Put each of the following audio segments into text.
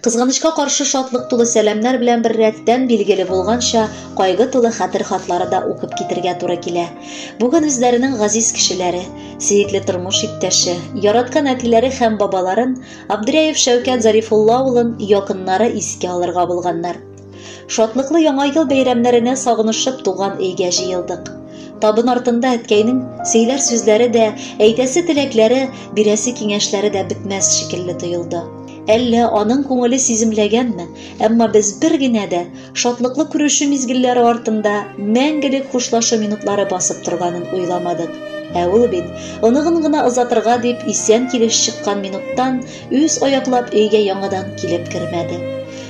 Кызганычка каршы, шатлык тулы сәламнәр белән беррәттән, билгеле булганча, кайгы тулы хәтер хатлары да укып китергә туры килә. Бүген үзләренең газиз кешеләре, сөекле тормыш иптәше, яраткан әтиләре һәм бабаларын Абдряев Шәүкәт Зарифулла улын якыннары искә алырга булганнар. Шатлыклы Яңа ел бәйрәмнәренә сагынышып туган өйгә җыелдык. Табын артында әткәйнең сөйләр сүзләре дә, әйтәсе теләкләре, бирәсе киңәшләре дә бетмәс шикелле тоелды. Әллә аның күңеле сиземләгәнме, әмма без бер генә дә шатлыклы күрешү мизгелләре артында мәңгелек хушлашу минутлары басып торганын уйламадык. Ә ул бит оныгын гына озатырга дип исән килеш чыккан минуттан үз аяклап өйгә яңадан килеп кермәде.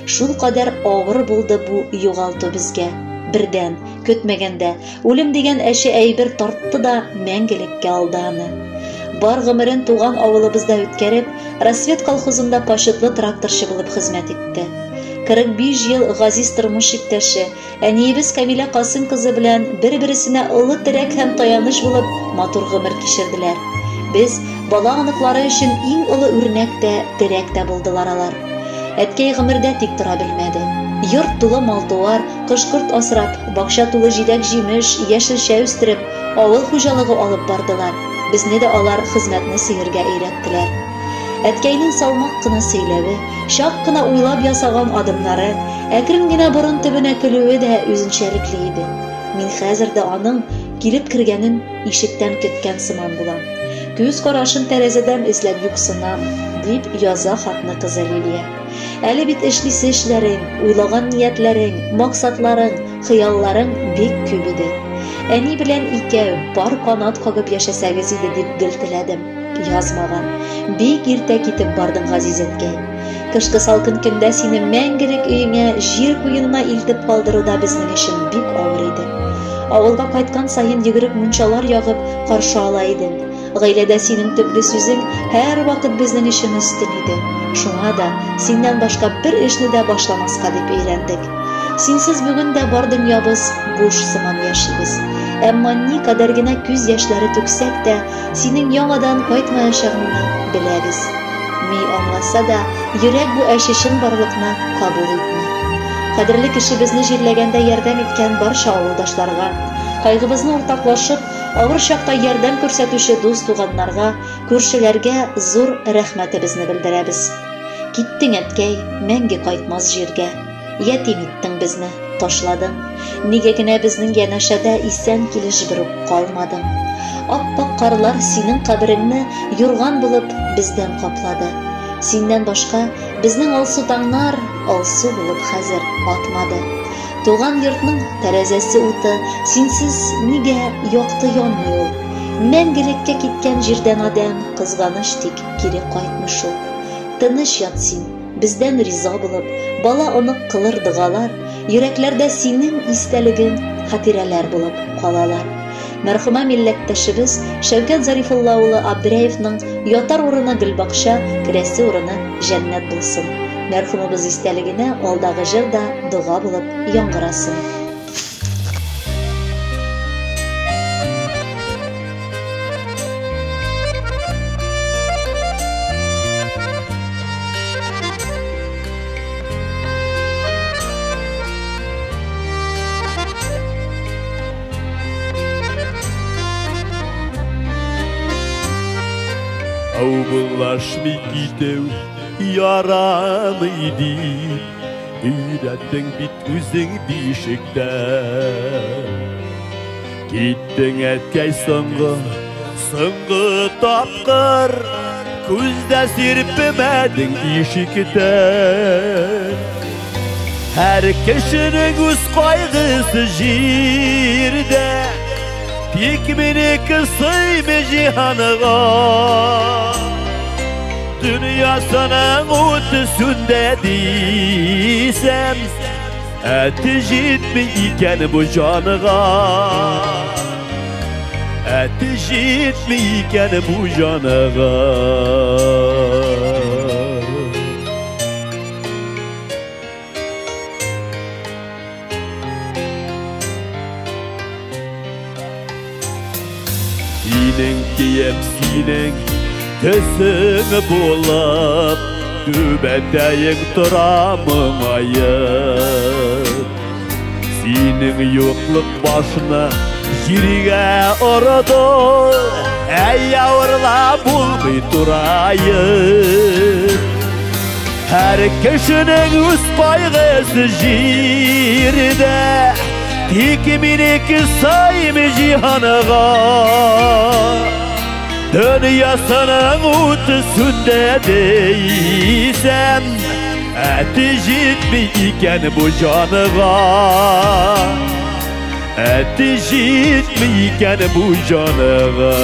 Шул кадәр авыр булды бу югалту безгә. Бердән, көтмәгәндә, үлем дигән әче әйбер тартты да мәңгелеккә алды аны. Бар гомерен туган авылыбызда үткәреп, Рассвет колхозында почетлы тракторчы булып хезмәт итте. 45 ел газиз тормыш иптәше, әниебез Камилә Касыйм кызы белән бер-бересенә олы терәк һәм таяныч булып матур гомер кичерделәр. Без, бала оныклары өчен иң олы үрнәк тә, терәк тә булдылар алар. Әткәй гомердә тик тора белмәде. Йорт тулы мал-туар, кош-корт асрап, бакча тулы җиләк-җимеш, яшелчә үстереп, авыл хуҗалыгы алып бардылар. Безне дә алар хезмәтне сөяргә өйрәттеләр. Әткәйнең салмак кына сөйләве, чак кына уйлап ясаган адымнары, әкрен генә борын төбенә көлүе дә үзенчәлекле иде. Мин хәзер дә аның килеп кергәнен ишектән көткән сыман булам. Күз карашын тәрәзәдән эзләп юксынам, дип яза хатны кызы Лилия. Әле бит эшлисе эшләрең, уйлаган ниятләрең, максатларың, хыялларың бик күп иде. Әни белән икәү пар канат кагып яшәсәгез иде дип гел теләдем. Язмаган. Бик иртә китеп бардың, газиз әткәй. Кышкы салкын көндә сине мәңгелек өеңә, җир куенына илтеп калдыру да безнең өчен бик авыр иде. Авылга кайткан саен йөгереп мунчалар ягып каршы ала идең. Гаиләдә синең төпле сүзең һәрвакыт безнең өчен өстен иде. Шуңа да синнән башка бер эшне дә башламаска дип өйрәндек. Синсез бүген дә бар дөньябыз буш сыман яшибез. Әмма никадәр генә күз яшьләре түксәк тә, синең яңадан кайтмаячагыңны беләбез. Ми аңласа да, йөрәк бу әче чынбарлыкны кабул итми. Кадерле кешебезне җирләгәндә ярдәм иткән барча авылдашларга, кайгыбызны уртаклашып, авыр чакта ярдәм күрсәтүче дус-туганнарга, күршеләргә зур рәхмәтебезне белдерәбез. Киттең, әткәй, мәңге кайтмас җиргә. Ятим иттең безне, ташладың. Нигә генә безнең янәшәдә исән килеш бер үк калмадың? Ап-ак карлар синең кабереңне юрган булып бездән каплады. Синнән башка безнең алсу таңнар алсу булып хәзер атмады. Туган йортның тәрәзәсе уты синсез нигә якты янмый ул? Мәңгелеккә киткән җирдән адәм кызганыч тик кире кайтмый шул. Тыныч ят син, бездән риза булып, бала онык кылыр догалар, йөрәкләрдә синең истәлегең хатирәләр булып калалар. Мәрхүмә милләттәшебез Шәүкәт Зарифулла улы Абдряевның ятар урыны гөлбакча, керәсе урыны җәннәт булсын. Мәрхүмебез истәлегенә алдагы җыр да дога булып яңгырасын. Аубыллашмый китү ярамый дип өйрәттең бит үзең бишектә. Киттең, әткәй, соңгы, соңгы тапкыр күздә сирпемәдең ишектән. Һәр кешенең үз кайгысы җирдә, тик минеке сыймый җиһанга. Дөньясының уты сүндә дисәм, әти җитми икән бу җанга. Әти җитми икән бу җанга. Синең кием, синең төсең булып, Түбәтәең тора моңаеп. Синең юклык башны җиргә орды, әй авырлап булмый тураеп. Һәр кешенең үз кайгысы җирдә, тик минеке саймы җиһанга. Дөньясының уты сүнде дисәм, әти җитми икән бу җанга. Әти җитми икән бу җанга.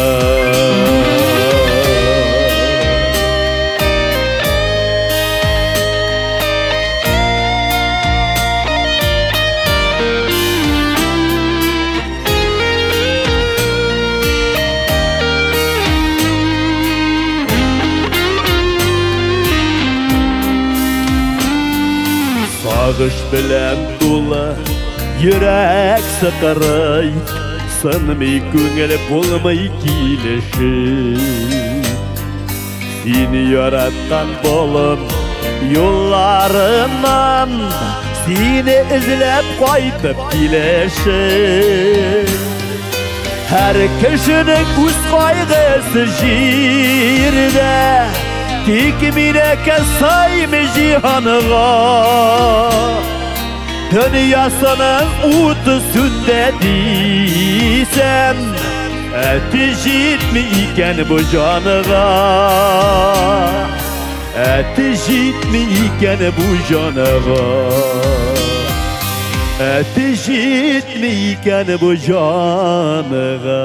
Сагыш белән тулы йөрәк сыкрый, сынмый күңел, булмый килешеп. Сине яраткан болын юлларыннан сине эзләп кайтып килешеп. Һәр кешенең үз кайгысы җирдә, тик минеке саймы җиһанга. Дөньясының уты сүнде дисәм, әти җитми икән бу җанга. Әти җитми икән бу җанга. Әти җитми икән бу җанга.